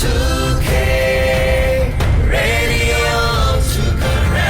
two K Radio two Karen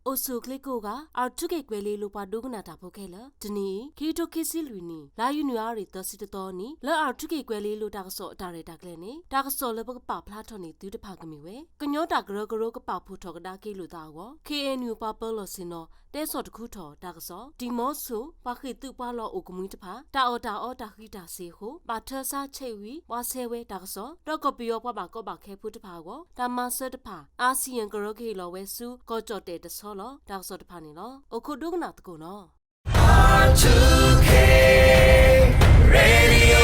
အိၣ်ဆူၣ်အိၣ်ချ့ကိးဂၤ R two K ကွဲၤလ့လိၤပှၤဒိကနၣ်တၢ်ဖိခဲလၢာ်, တနံၤအံၤ ခံကထိခံဆံလွံၢ်နံၣ် လါယနူၤအါရံၤသၢဆံတသီနံၤ လၢ R two K ကွဲၤလ့လိၤတၢ်ကစီၣ်အတၢ်ရဲၣ်တၢ်ကျဲၤန့ၣ် တၢ်ကစီၣ်လၢပကပာ်ဖျါထီၣ်န့ၢ်သုတဖၣ်ကမ့ၢ်ဝဲ ကညီတၢ်ကရၢကရိကပာ်ဖှိၣ်ထီၣ်ကဒါက့ၤလိာ်သးအဂီၢ် K N U ပှၤပၢၤလီၢ်ဆ့ၣ်နီၤ တဲဆီၣ်တခူထီၣ်တၢ်ကစီၣ်, ဒံၣ်မီဆိၣ် ပှၤဃ့ၢ်သုးပှၤလီၢ်အိၣ်ကမှံတဖၣ် တၢ်အီၣ်တၢ်အီတၢ်ဃံးတၢ်စ့ၤအဃိ ဘၣ်ထၢဆါဆဲးဝံၤ ဘှါဆဲးဝဲတၢ်ကစီၣ်, ဒီးကီၢ်ပယီၤပှၤဘၣ်ကီဘၣ်ခဲဖိတဖၣ်အဂီၢ် တၢ်မၤစၢၤတဖၣ် အၣ်စံၣ်ယၣ်ကရၢကဟ့ၣ်လီၤဝဲဆူ ကီၢ်ကၠီၣ်တဲၣ်တဆီလီၤ တၢ်ကစီၣ်တဖၣ်န့ၣ်လီၤ. အိၣ်ခိးဒိကနၣ်သကိးနီၤ. R two K Radio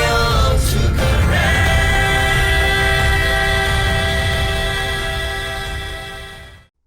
two Karen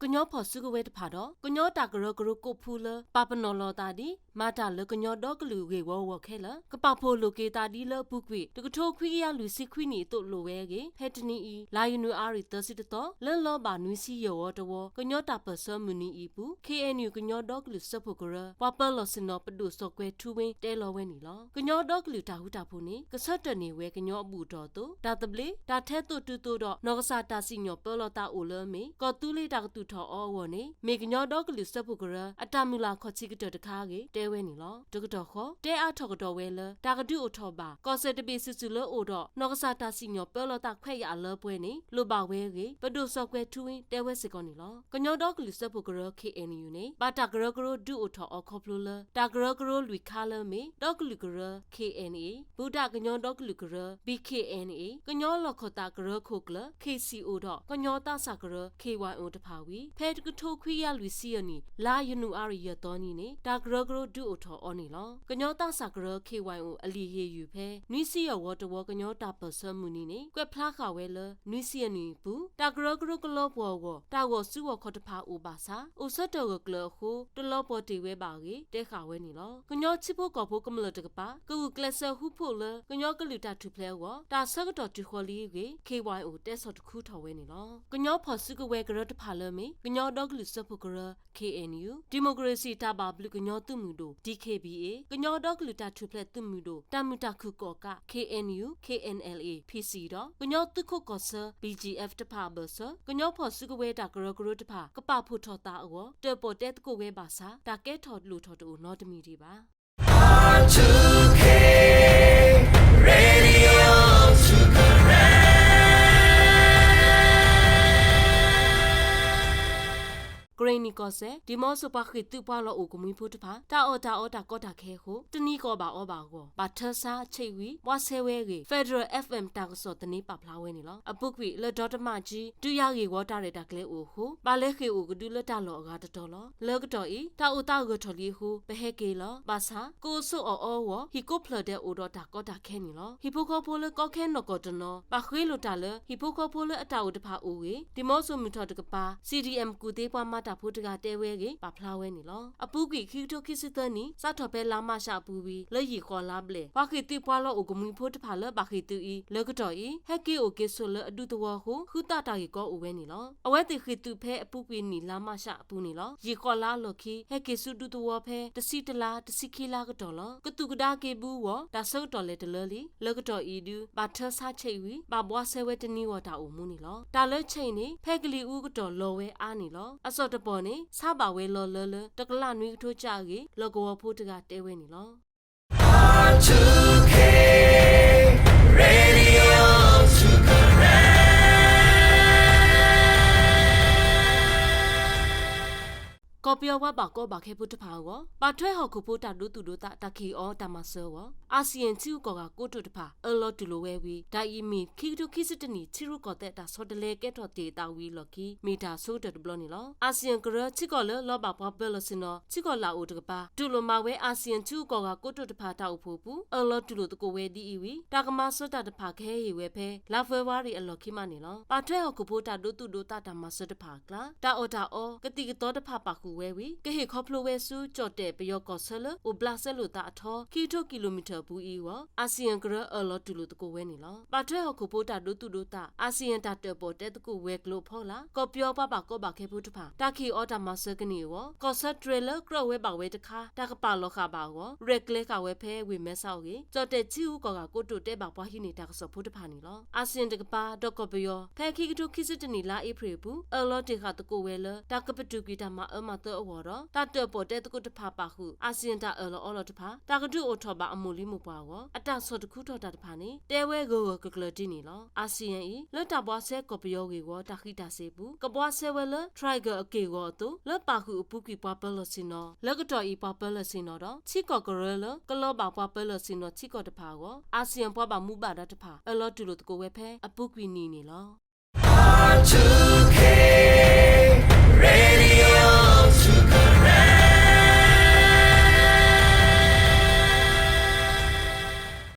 ကညီဖီၣ်စုကဝဲၤတဖၣ်ဒီး ကညီတၢ်ကရၢကရိကိးဖုလၢ ပာ်ပနီၣ်လီၤသးဒ် မၤတၢ်လၢကညီဒီကလုာ်ဂ့ၢ်ဝီအဂီၢ်ခဲလၢာ် ကပာ်ဖှိၣ်လိာ်က့ၤသးဒ်လၢအပူၤကွံာ် တကထိခွံကယၤလွံၢ်ဆံခွံနံၣ်အသိးလိာ်ဝဲအဂ့ၢ် ဖဲတနံၤအံၤ လါယနူၤအါရံၤသၢဆံတသီ လၢလီၤဘၣ်နွံဆံယဲၢ်ဝီတဝီ ကညီတၢ်ပၢၢ်ဆၢမုၢ်နံၤအံၤအပူၤ K N U ကညီဒီကလုာ်စၢဖှိၣ်ကရၢ ပှၤပၢၤလီၢ်ဆ့ၣ်နီၤ ပဒိၣ်စီၤကွဲၤထူဝ့ တဲလီၤဝဲန့ၣ်လီၤ. ကညီဒီကလုာ်တၢ်ဃူတၢ်ဖိးန့ၣ် ကဆၢထၢၣ်န့ၢ်ဝဲကညီအဘူၣ်အတီၢ်အသိး တၢ်သဘျ့ တၢ်ထဲသိးတုၤသိးဒီး နီၢ်ကစၢ်တၢ်စံၣ်ညီၣ်ပၢလီၤသးအိၣ်လၢအမ့ၢ် ကီၢ်သူလ့ၤတၢ်ကသုၣ်ထီၣ်အီၤအဂီၢ်န့ၣ် မ့ၢ်ကညီဒီကလုာ်စၢဖှိၣ်ကရၢ အတၢ်မုၢ်လၢ်ခီၣ်ထံးကတၢၢ်တခါအဂ့ၢ် တဲဝဲန့ၣ်လီၤ. တကတီၢ်ဃီ တဲအါထီၣ်ကဒီးဝဲလၢ တၢ်ကဒုးအိၣ်ထီၣ်ဘၣ် ကီၢ်စဲၣ်တဘ့ၣ်စုာ်စုာ်လၢအိၣ်ဒီး နီၢ်ကစၢ်တၢ်စံၣ်ညီၣ်ပၢလီၤသးခွဲးယာ်အလၢပှဲၤန့ၣ် လိၣ်ဘၣ်ဝဲအဂ့ၢ် ပဒိၣ်စီၤကွဲၤထူဝ့ တဲဝဲစ့ၢ်ကီးန့ၣ်လီၤ. ကညီဒီကလုာ်စၢဖှိၣ်ကရၢ K N U န့ၣ် ဘၣ်တၢ်ကရၢကရိဒုးအိၣ်ထီၣ်အီၤခီဖျိလၢ တၢ်ကရၢကရိလွံၢ်ခါလၢအမ့ၢ် ဒီကလုာ်ကရၢ K N A, ဘူးဒးကညီဒီကလုာ်ကရၢ B K N A, ကညီလီၢ်ခီၣ်သးကရၢခိၣ်ကျၢၢ် K C O ဒီး ကညီသးစၢ်ကရၢ K Y O တဖၣ်ဝံၤ ဖဲတကထိခွံကယၤလွံၢ်ဆံယဲၢ်နံၣ် လါယနူၤအါရံၤယဲၢ်သီနံၤန့ၣ် တၢ်ကရၢကရိဒုးအိၣ်ထီၣ်အီၤန့ၣ်လီၤ. ကညီသးစၢ်ကရၢ K Y O အလံာ်ဟ့ၣ်ယုၢ်ဖဲ နွံဆံယဲၢ်ဝီတဝီ ကညီတၢ်ပၢၢ်ဆၢမုၢ်နံၤန့ၣ် ကွဲးဖျါဃာ်ဝဲလၢ နွံဆံယဲၢ်နံၣ်အပူၤ တၢ်ကရၢကရိကလီပှီၢ်အဂီၢ် တၢ်ဂီၤစုဂီၤခီၣ်တဖၣ်အိၣ်ဘၣ်ဆၣ် အိၣ်ဆၢထၢၣ်ဂၢၢ်ကျၢၤအဃိ တလီၤပှီၢ်တ့ၢ်ဝဲဘၣ်အဂ့ၢ် တဲဃာ်ဝဲန့ၣ်လီၤ. ကညီထံဖိကီၢ်ဖိကမျၢၢ်တကပၤ ကဂုာ်ကျဲးစၢးဃူဖိးလၢ ကညီကလုာ်တၢ်ထူၣ်ဖျဲးအဂီၢ် တၢ်ဆၢကတီၢ်တုၤဃီၤလံအဂ့ၢ် K Y O တဲဆီၣ်တခူထီၣ်ဝဲန့ၣ်လီၤ. ကညီဖီၣ်စုကဝဲၤကရၢတဖၣ်လၢအမ့ၢ် ကညီဒီကလုာ်စၢဖှိၣ်ကရၢ K N U, ဒံၣ်မိၣ်ကရ့ၣ်စံၣ်တၢ်ဘၣ်ဘျုးကညီသုးမုၢ်ဒိၣ် D K B A, ကညီဒီကလုာ်တၢ်ထူၣ်ဖျဲးသုးမုၢ်ဒိၣ် တၢ်မုာ်တၢ်ခုၣ်ကီၣ်ကး K N U, K N L A, P C ဒီး ကညီသုးခိးကီၢ်ဆၢ B G F တဖၣ်အဘၢၣ်စၢၤ ကညီဖီၣ်စုကဝဲၤတၢ်ကရၢကရိတဖၣ် ကပာ်ဖှိၣ်ထီၣ်သးအဂီၢ် တၢၣ်ပီၣ်တဲသကိးဝဲဘၣ်ဆၣ် တၢ်ကဲထီၣ်လိၣ်ထီၣ်တအိၣ်နီတမံၤဒံးဘၣ်. R two K Radio two Karen ကရ့ၣ်နံၣ်ကီၢ်စဲၣ် ဒံၣ်မီဆိၣ်ပှၤဃ့ၢ်သုးပှၤလီၢ်အိၣ်ကမှံဖိတဖၣ် တၢ်အီၣ်တၢ်အီတၢ်ကီတၢ်ခဲအဃိ တနံၤကအီၣ်ဘၣ်အီဘၣ်အဂီၢ် ဘၣ်ထၢဆါဆဲးဝံၤ ဘှါဆဲးဝဲအဂ့ၢ် Federal F M တၢ်ကစီၣ်သန့ပာ်ဖျါဝဲန့ၣ်လီၤ. အပူၤကွံာ်လၢဒီတမၣ်ကၠံ ဒုးယၤဂ့ၢ်ဝီတၢ်ရဲၣ်တၢ်ကျဲၤအိၣ်အဃိ ဘၣ်လဲၤဃ့ၢ်အိၣ်ကဒုလၢတၢ်လီၢ်အဂၤတတီၤလီၤ. လၢကတီၢ်အံၤ တၢ်အိၣ်သးဂၢၢ်ထီၣ်လံအဃိ ပဟဲက့ၤလီၤ. ဘၣ်ဆၣ် ကအိၣ်ဆိးအီၣ်အီအဂီၢ် ဟံၣ်ကိးဖျၢၣ်ဒဲးအိၣ်ဒီးတၢ်ကီတၢ်ခဲန့ၣ်လီၤ. ဟံၣ်ဖိဃီဖိလၢကီခဲနီၢ်ကီၢ်တနီၤ ဘၣ်ဃ့လိာ်တၢ်လၢ ဟံၣ်ဖိဃီဖိလၢအတၢ်အိၣ်တဖၣ်အိၣ်ဂ့ၢ် ဒံၣ်မီဆိၣ်မုၢ်ထီၣ်တကပၤ C D M ကူၣ်သ့ပှၤမၤတၢ်ဖိတဂၤတဲဝဲအဂ့ၢ် ပာ်ဖျါဝဲန့ၣ်လီၤ. အပူၤကွံာ် ခံကထိခံဆံသၢနံၣ် စးထီၣ်ဖဲလါမးရှးအပူၤဝံၤ လၢယံာ်ဃီးလါဘျဲၣ် ပှၤဃ့ၢ်သုးပှၤလီၢ်အိၣ်ကမှံဖိတဖၣ်လၢဘၣ်ဃ့ၢ်သုးအံၤ လၢကတီၢ်အံၤ ဟဲက့ၤအိၣ်က့ၤဆိးလၢအဒူသဝီအဃိ ဃုသးတၢ်ဂ့ၢ်ကီအိၣ်ဝဲန့ၣ်လီၤ. အဝဲသ့ၣ်ဃ့ၢ်သုးဖဲအပူၤကွံာ်နံၣ်လါမးရှးအပူၤန့ၣ်လီၤ. ယံာ်ဃီးလါအလီၢ်ခံ ဟဲက့ၤဆူဒူသဝီဖဲ တဆံတလါ တဆံခံလါကတီၢ်လီၤ. ကသူၣ်ကဒါက့ၤဘုဂီၢ် တၢ်ဆၢကတီၢ်လဲၤတလၢလံ. လၢကတီၢ်အံၤဒု ဘၣ်ထၢဆါဆဲးဝံၤ ဘၣ်ဘှါဆဲးဝဲတနံၤဂီၢ်တၢ်အိၣ်မူန့ၣ်လီၤ. တၢ်လၢဆဲးအံၤန့ၣ် ဖဲကလံၤအူကတီၢ်လီၤဝဲအါန့ၣ်လီၤ. အစီၣ်တပီၢ်န့ၣ် ဆါဘၣ်ဝဲလီၤလၢလၢ တကလးနွံကထိကၠၣ်အဂ့ၢ် လီၢ်ကဝီၤဖိတဂၤတဲဝဲန့ၣ်လီၤ. ကီၢ်ပယီၤပှၤဘၣ်ကီဘၣ်ခဲဖိတဖၣ်အဂီၢ် ဘၣ်ထွဲဟီၣ်ခိၣ်ဖိတၢ်ဒိသူၣ်ဒိသး တၢ်ကဟ့ၣ်အီၤတၢ်မၤစၢၤအဂီၢ် အၣ်စံၣ်ယၣ်ထံဂုၤကီၢ်ဂၤကိတိာ်တဖၣ် အၢၣ်လီၤတူၢ်လိာ်ဝဲဝံၤ တၢ်အံၤမ့ၢ် ခံကထိခံဆံတၢနံၣ် ထံရူၢ်ကီၢ်သဲးတၢ်ဆီတလဲကဲထီၣ်တ့ၢ်အသးဝံၤအလီၢ်ခံ မ့ၢ်တၢ်အဆိကတၢၢ်တဘျီန့ၣ်လီၤ. အၣ်စံၣ်ယၣ်ကရၢ ထံကီၢ်လၢလီၤဘၣ်ပှၤပၢၤလီၢ်ဆ့ၣ်နီၤ ထံကီၢ်လၢအိၣ်တကပၤ တူၢ်လိာ်မၤဝဲ အၣ်စံၣ်ယၣ်ထံဂုၤကီၢ်ဂၤကိတိာ်တဖၣ်တၢ်အိၣ်ဖှိၣ်အပူၤ အၢၣ်လီၤတူၢ်လိာ်သကိးဝဲဒ်အံၤဝံၤ တၢ်ကမၤစၢၤတၢ်တဖၣ်ကဟဲဟ့ၣ်ဝဲဖဲ လါဖ့ၤဘြူၤအါရံၤအလီၢ်ခံမးန့ၣ်လီၤ. ဘၣ်ထွဲဟီၣ်ခိၣ်ဖိတၢ်ဒိသူၣ်ဒိသးတၢ်မၤစၢၤတဖၣ်အကျါ တၢ်အီၣ်တၢ်အီ ကသံၣ်ကသီတဖၣ်ပာ်ဃုာ် ဝဲဝံၤ ကဟ့ၣ်ခီဖျိဝဲဆူ ကၠီၣ်တဲၣ်ပယီၤကီၣ်ဆၢလၢ အိၣ်ဘျးစဲလိာ်သးအထီ ခံကထိကံၣ်လိမံထၢၣ်အပူၤအံၤအဂီၢ် အၣ်စံၣ်ယၣ်ကရၢအၢၣ်လီၤတူၢ်လိာ်သကိးဝဲန့ၣ်လီၤ. ဘၣ်ထွဲဟီၣ်ခိၣ်ဖိတၢ်ဒိသူၣ်ဒိသး အၣ်စံၣ်ယၣ်တၢ်တၢၣ်ပီၣ်တဲသကိးဝဲၤကျိၤအဖီလာ် ကီၢ်ပယီၤပှၤဘၣ်ကီဘၣ်ခဲဖိတဖၣ် တၢ်ကဟ့ၣ်အီၤတၢ်မၤစၢၤကန့ၢ်အဂီၢ် ကီၣ်ဆၢတြဲၤလၢကြၢးဝဲဘၣ်ဝဲတခါ တၢ်ကပာ်လီၤဃာ်ဘၣ်အဂီၢ် ရဲၣ်ကျဲၤဃာ်ဝဲဖဲ ဝ့ၢ်မဲဆီးအဂ့ၢ် ကၠီၣ်တဲၣ်ထံဂုၤကီၢ်ဂၤကိတိာ်တဲဘၣ်ပှၤဟံးန့ၢ်တၢ်ကစီၣ်ဖိတဖၣ်န့ၣ်လီၤ. အၣ်စံၣ်ယၣ်တကပၤ ဒီးကီၢ်ပယီၤ ဖဲခံကထိခံဆံတၢနံၣ် လါအ့ဖြ့ၣ်အပူၤ အၢၣ်လီၤတ့ၢ်ဃာ်သကိးဝဲလၢ တၢ်ကပတုာ်ကွံာ်တၢ်မၤအၢမၤသီအဂီၢ်ဒီး တၢ်တၢၣ်ပီၣ်တဲသကိးတဖၣ်ပာ်ဃုာ် အၣ်စံၣ်ယၣ်တၢ်အၢၣ်လီၤအီလီၤတဖၣ် တၢ်ကဒုးအိၣ်ထီၣ်ဘၣ်အမိၢ်လံမိၢ်ပှၢ်အဂီၢ် အတၢ်ဆီၣ်တခူထီၣ်တၢ်တဖၣ်န့ၣ် တဲဝဲဂၢၢ်ဂၢၢ်ကျၢၤကျၢၤဒ်န့ၣ်လီၤ. အၣ်စံၣ်ယၣ်အံၤ လၢတၢ်ဘှါစဲကီၢ်ပယီၤဂ့ၢ်ဝီတၢ်ဃံးတၢ်စ့ၤအပူၤ ကဘှါစဲဝဲလၢ Trigger အက့ၢ်အဂီၤအသိး လၢပာ်ဃုာ်အပူၤကွံာ်ပှၤပၢၤလီၢ်ဆ့ၣ်နီၤ လၢကတီၢ်အံၤပှၤပၢၤလီၢ်ဆ့ၣ်နီၤဒီး ထံကီၢ်ကရၢလၢ ကလီၤဘၣ်ပှၤပၢၤလီၢ်ဆ့ၣ်နီၤထံကီၢ်တဖၣ်အဂီၢ် အၣ်စံၣ်ယၣ်ပှၤဘၣ်မူဘၣ်ဒါတဖၣ် အၢၣ်လီၤတူၢ်လိာ်သကိးဝဲဖဲအပူၤကွံာ်နံၣ်န့ၣ်လီၤ.